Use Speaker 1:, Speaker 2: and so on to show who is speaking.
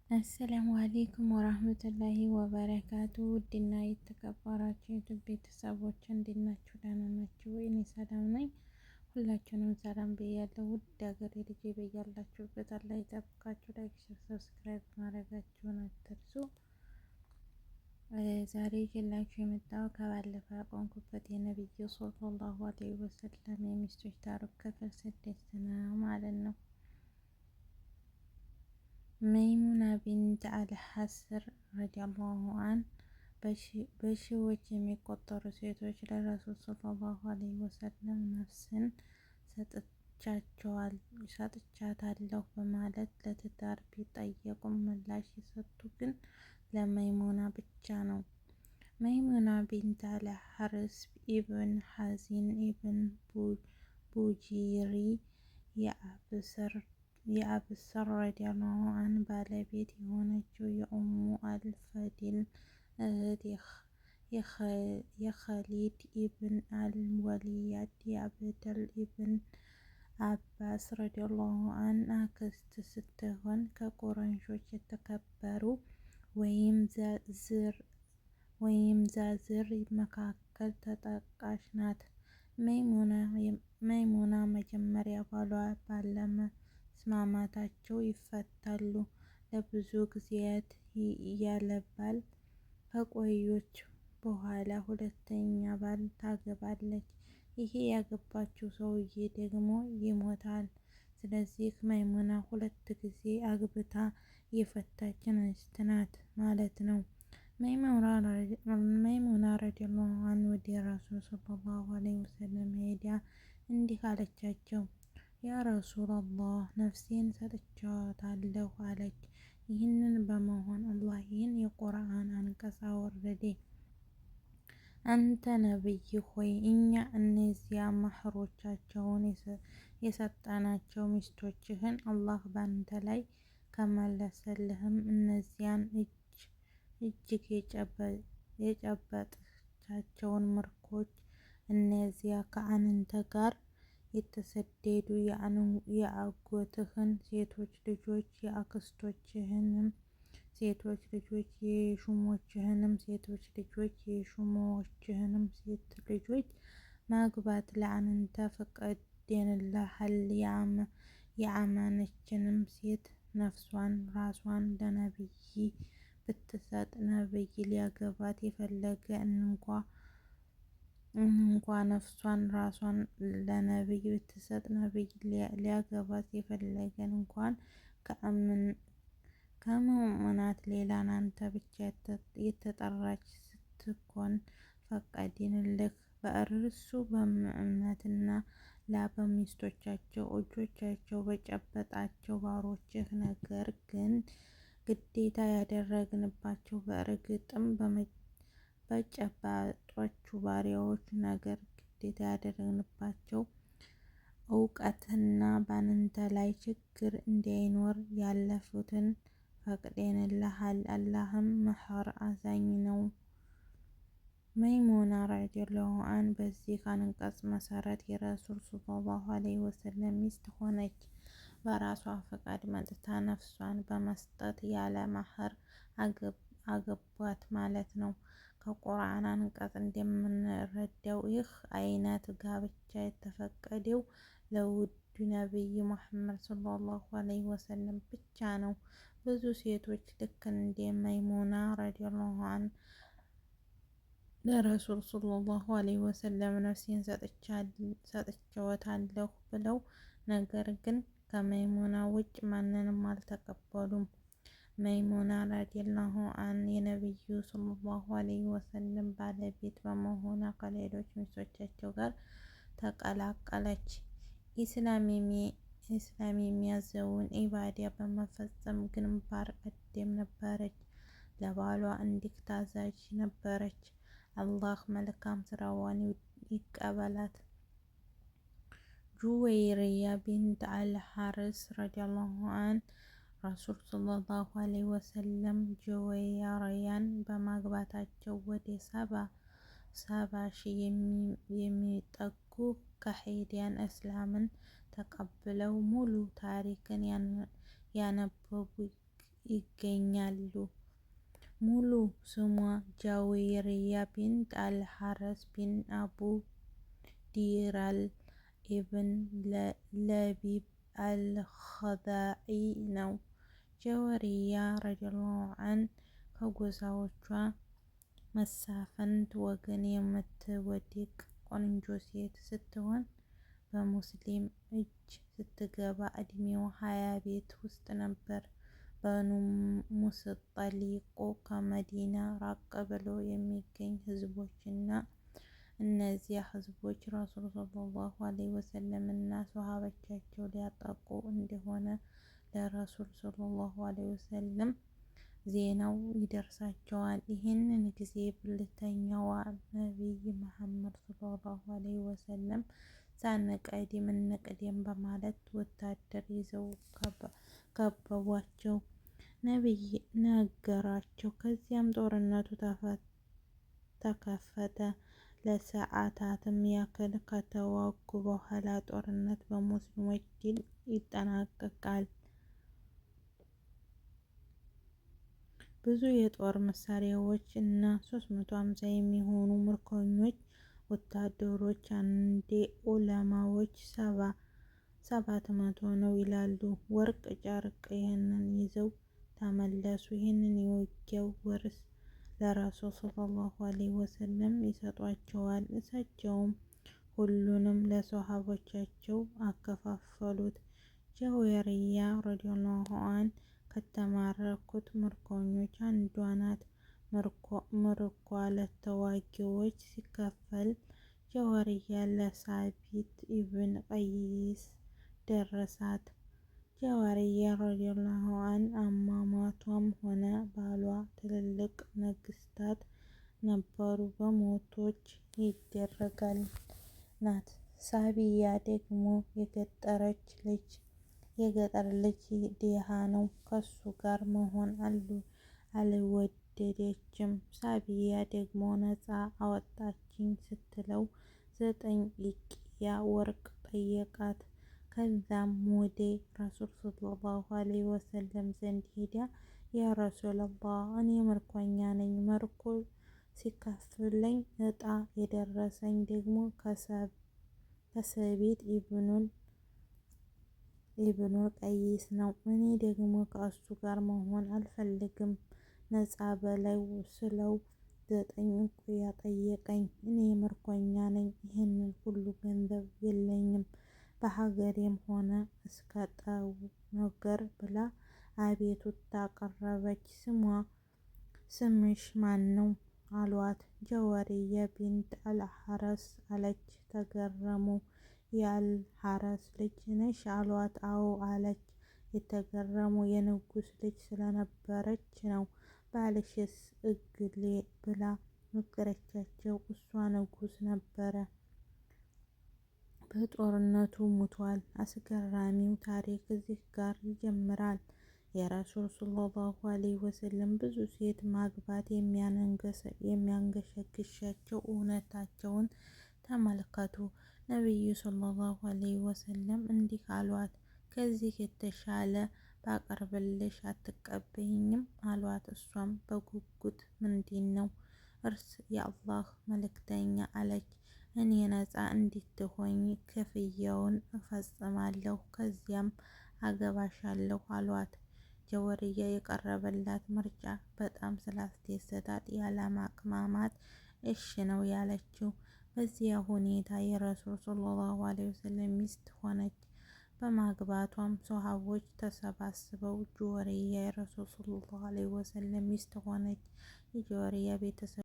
Speaker 1: السلام عليكم ورحمة الله وبركاته። ውድና የተከበራችሁ የ YouTube ቤተሰቦች እንዴት ናችሁ? ደህና ናችሁ ወይ? እኔ ሰላም ነኝ። ሁላችሁንም ሰላም ብያለሁ። ውድ ሀገሬ ልጄ በያላችሁበት አላህ ይጠብቃችሁ። Like፣ share፣ subscribe ማድረጋችሁን አትርሱ። ዛሬ ይዤላችሁ የመጣው ከባለፈው ያቆምኩበት የነቢዩ صلى الله عليه وسلم የሚስቶች ታሪክ ክፍል 6 ነው ማለት ነው። መይሙና ቢንት አልሐስር رضي الله عنها በሺዎች የሚቆጠሩ ሴቶች ለረሱል صلى الله عليه وسلم ነፍስን ሰጥቻታለሁ በማለት ለትዳር ቢጠየቁም ምላሽ የሰጡ ግን ለመይሙና ብቻ ነው። መይሙና ቢንት አልሐርስ ኢብን ሐዚን ኢብን ቡጂሪ የአብሰር رضي الله عنه ባለቤት የሆነችው የኡሙ አልፈዲል እህት የኸሊድ ኢብን አልወሊድ የአብደል ኢብን አባስ رضي الله عنه አክስት ስትሆን ከቁረይሾች የተከበሩ ወይም ዛዝር መካከል ተጠቃሽ ናት። መይሙና መጀመሪያ ባሏ ባለመስማማታቸው ይፈታሉ። ለብዙ ጊዜያት ያለባል ከቆየች በኋላ ሁለተኛ ባል ታገባለች። ይሄ ያገባችው ሰውዬ ደግሞ ይሞታል። ስለዚህ መይሙና ሁለት ጊዜ አግብታ የፈታች እንስት ናት ማለት ነው። መይሙና ረዲየላሁ ዐንሃ ወደ ረሱል ሰለላሁ ዐለይሂ ወሰለም ሄዳ እንዲህ አለቻቸው፣ ያ ረሱላላህ ነፍሴን ሰጥቻታለሁ አለች። ይህንን በመሆን አላህ ይህን የቁርአን አንቀጽ አወረደ። አንተ ነብይ ሆይ እኛ እነዚያ መህሮቻቸውን የሰጠናቸው ሚስቶችህን አላህ ባንተ ላይ ከመለሰልህም እነዚያን እጅግ የጨበጥቻቸውን ምርኮች እነዚያ ከአንተ ጋር የተሰደዱ የአጎትህን ሴቶች ልጆች የአክስቶችህንም ሴቶች ልጆች የሹሞችህንም ሴቶች ልጆች የሹሞችህንም ሴት ልጆች ማግባት ለአንተ ፈቅደንልሃል። የአመነችንም ሴት ነፍሷን ራሷን ለነብይ ብትሰጥ ነብይ ሊያገባት የፈለገ እንኳ ነፍሷን ራሷን ለነብይ ብትሰጥ ነብይ ሊያገባት የፈለገን እንኳን ከምእመናት ሌላ ናንተ ብቻ የተጠራች ስትኮን ፈቀድንልህ። በእርሱ በእምነትና ላ በሚስቶቻቸው እጆቻቸው በጨበጣቸው ባሮችህ ነገር ግን ግዴታ ያደረግንባቸው በእርግጥም በጨባጧቹ ባሪያዎች ነገር ግዴታ ያደረግንባቸው እውቀትና ባንተ ላይ ችግር እንዳይኖር ያለፉትን ፈቅደንልሃል። አላህም መሐር አዛኝ ነው። መይሙና ረዲየላሁ ዐንሃ በዚህ አንቀጽ መሰረት የረሱል ሰለላሁ ዐለይሂ ወሰለም ሚስት ሆነች። በራሷ ፈቃድ መጥታ ነፍሷን በመስጠት ያለ መህር አገቧት ማለት ነው። ከቁርአን አንቀጽ እንደምንረዳው ይህ አይነት ጋብቻ የተፈቀደው ለውዱ ነቢይ ሙሐመድ ሰለላሁ ዐለይሂ ወሰለም ብቻ ነው። ብዙ ሴቶች ልክ እንደ መይሙና ረዲየላሁ ዐንሃ ለረሱል ሰለላሁ ዐለይሂ ወሰለም ነፍሴን ሰጥቼዎታለሁ ብለው ነገር ግን ከመይሙና ውጭ ማንንም አልተቀበሉም። መይሙና ረዲየላሁ ዐንሃ የነቢዩ ሰለላሁ ዐለይሂ ወሰለም ባለቤት በመሆኗ ከሌሎች ሚስቶቻቸው ጋር ተቀላቀለች። ኢስላም የሚያዘውን ኢባዳ በመፈጸም ግንባር ቀደም ነበረች። ለባሏ እንዲህ ታዛዥ ነበረች። አላህ መልካም ስራዋን ይቀበላት። ጁወይሪያ ቢንት አልሐሪስ رضي الله عنها ረሱል صلى الله عليه وسلم ጁወይሪያን በማግባታቸው ወደ 70,000 የሚጠጉ ከሂዲያን እስላምን ተቀብለው ሙሉ ታሪክን ያነበቡ ይገኛሉ። ሙሉ ስሟ ጃዌሪያ ቢንት አልሐረስ ቢን አቡ ዲራል ኢብን ለቢብ አልኸዛዒ ነው። ጀወሪያ ረዲየላሁ ዐን ከጎሳዎቿ መሳፍንት ወገን የምትወድቅ ቆንጆ ሴት ስትሆን በሙስሊም እጅ ስትገባ እድሜዋ 20 ቤት ውስጥ ነበር። በኑ ሙስጠሊቆ ከመዲና ራቅ ብሎ የሚገኝ ህዝቦች እና እነዚያ ህዝቦች ረሱል ሰለላሁ ዐለይሂ ወሰለም እና ሶሃቦቻቸው ሊያጠቁ እንደሆነ ለረሱል ሰለላሁ ዐለይሂ ወሰለም ዜናው ይደርሳቸዋል። ይህንን ጊዜ ብልተኛዋ ነቢይ መሐመድ ሰለላሁ ዐለይሂ ወሰለም ሳንቀድም እንቅደም በማለት ወታደር ይዘው ከበቧቸው። ነቢይ ነገራቸው። ከዚያም ጦርነቱ ተከፈተ። ለሰዓታትም ያክል ከተዋጉ በኋላ ጦርነት በሙስሊሞች ድል ይጠናቀቃል። ብዙ የጦር መሳሪያዎች እና 350 የሚሆኑ ምርኮኞች ወታደሮች አንዴ ዑለማዎች 700 ነው ይላሉ። ወርቅ ጨርቅ ይህንን ይዘው ተመለሱ። ይህንን የውጊያው ውርስ ለረሱል ሰለላሁ ዐለይሂ ወሰለም ይሰጧቸዋል። እሳቸውም ሁሉንም ለሰሃቦቻቸው አከፋፈሉት። ጀዌሪያ ረዲየላሁ ዐን ከተማረኩት ምርኮኞች አንዷ ናት። ምርኮ ለተዋጊዎች ሲከፈል ጀዋርያ ለሳቢት ኢብን ቀይስ ደረሳት። ጀዋርያ ረዲየላሁ አን አሟሟቷም ሆነ ባሏ ትልልቅ ነገስታት ነበሩ። በሞቶች ይደረጋል ናት። ሳቢያ ደግሞ የገጠረች ልጅ የገጠር ልጅ ድሃ ነው። ከሱ ጋር መሆን አልወደደችም። ሳቢያ ደግሞ ነፃ አወጣችኝ ስትለው 9 ኢቅያ ወርቅ ጠየቃት። ከዛም ወደ ረሱል ሰለላሁ ዐለይሂ ወሰለም ዘንድ ሄዳ ያ ረሱለላህ እኔ ምርኮኛ ነኝ፣ ምርኮ ሲካፍለኝ እጣ የደረሰኝ ደግሞ ከሰቢት ኢብኑ ቀይስ ነው። እኔ ደግሞ ከእሱ ጋር መሆን አልፈልግም። ነጻ በላይ ስለው 9 እኩያ ጠየቀኝ። እኔ ምርኮኛ ነኝ፣ ይህንን ሁሉ ገንዘብ የለኝም በሀገሬም ሆነ እስከጠው ነገር ብላ አቤቱታ አቀረበች። ስምሽ ማን ነው አሏት። ጀወርየ ቢንት አልሐረስ አለች። ተገረሙ። የአልሐረስ ልጅ ነሽ አሏት። አዎ አለች። የተገረሙ የንጉስ ልጅ ስለነበረች ነው። ባልሽስ እግሌ ብላ ነገረቻቸው። እሷ ንጉስ ነበረ በጦርነቱ ሙቷል። አስገራሚው ታሪክ እዚህ ጋር ይጀምራል። የረሱል ሰለላሁ ዐለይሂ ወሰለም ብዙ ሴት ማግባት የሚያንገሸግሻቸው እውነታቸውን ተመልከቱ። ነቢዩ ሰለላሁ ዐለይሂ ወሰለም እንዲህ አሏት፣ ከዚህ የተሻለ ባቀርብልሽ አትቀበይኝም? አሏት። እሷም በጉጉት ምንድን ነው እርስ የአላህ መልእክተኛ አለች። እኔ ነፃ እንድትሆኝ ክፍያውን እፈጽማለሁ ከዚያም አገባሻለሁ አሏት። ጀወርያ የቀረበላት ምርጫ በጣም ስላስደሰታት ያለማቅማማት እሽ ነው ያለችው። በዚያ ሁኔታ የረሱል ሰለላሁ ዐለይሂ ወሰለም ሚስት ሆነች። በማግባቷም ሶሃቦች ተሰባስበው ጀወርያ የረሱል ሰለላሁ ዐለይሂ ወሰለም ሚስት ሆነች። የጀወርያ ቤተሰብ